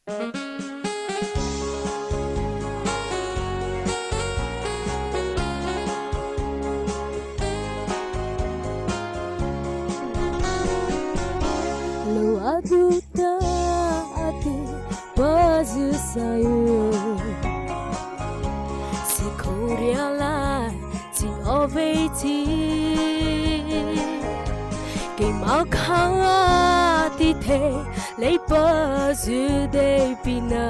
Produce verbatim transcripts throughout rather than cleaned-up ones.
Lô a du ta a ti pa zu sa yu. Si ko ria lai, si o vei ti. Kei mau kha a ti te, lei pa zu dei pi na.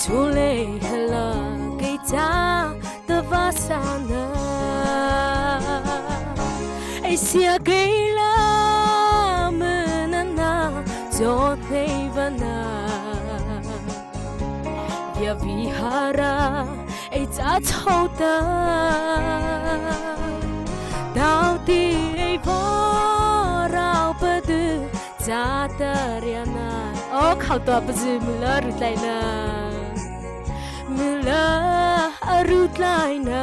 Chu lei ha la kei cha ta va sa na. Ei sia kei la mâ na na, cho nei va na. Via Vihara, ei cha chô ta. Tao ti ei vaw rao pa du, cha ta ria na. O khao tua pa zu mâ la ru tlai na. Mâ la a ru tlai na.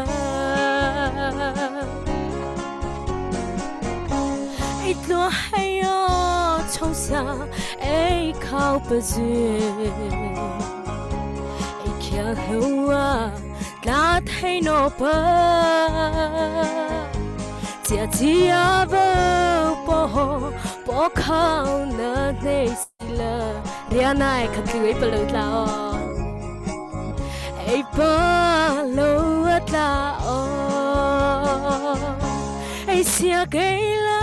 Ei tlua hei o chô sa, ei khao pa zu. Ei khia hua, tla thei no pa. Chia chia va po ho, po khao na nei sila. Ria nai kha tu ei pa lo tla o. Ei pa lo a tla o. Ei sia kei la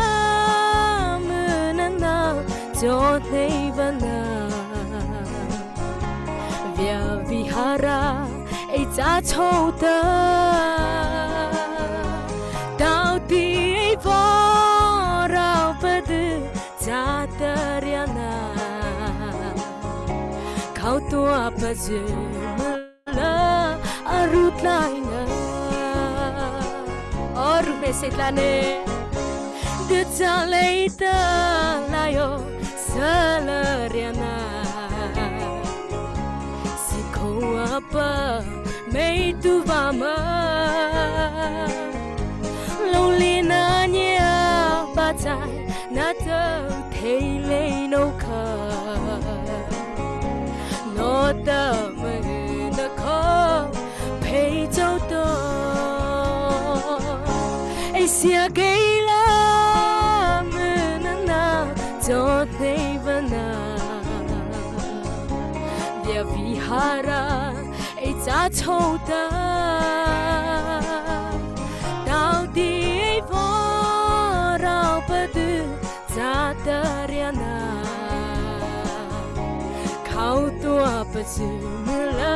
mâ na na, cho nei va na. Via Vihara, ei cha chô ta. Tao ti ei vaw rao pa du, cha ta ria na. Khao tua pa zu mâ la a ru tlai na. O ru me se tla ne. De cha lei ta lai o sa la ria na. Si ko a pa mei tu va ma. Lo li na nia pa chai na ta thei lei no kha. No ta mâ na kha phei chô ta. Ei sia kei la mâ na na, cho nei va na. Via Vihara, ei cha chô ta. Tao ti ei vaw rao pa du, cha ta ria na. Khao tua pa zu mâ la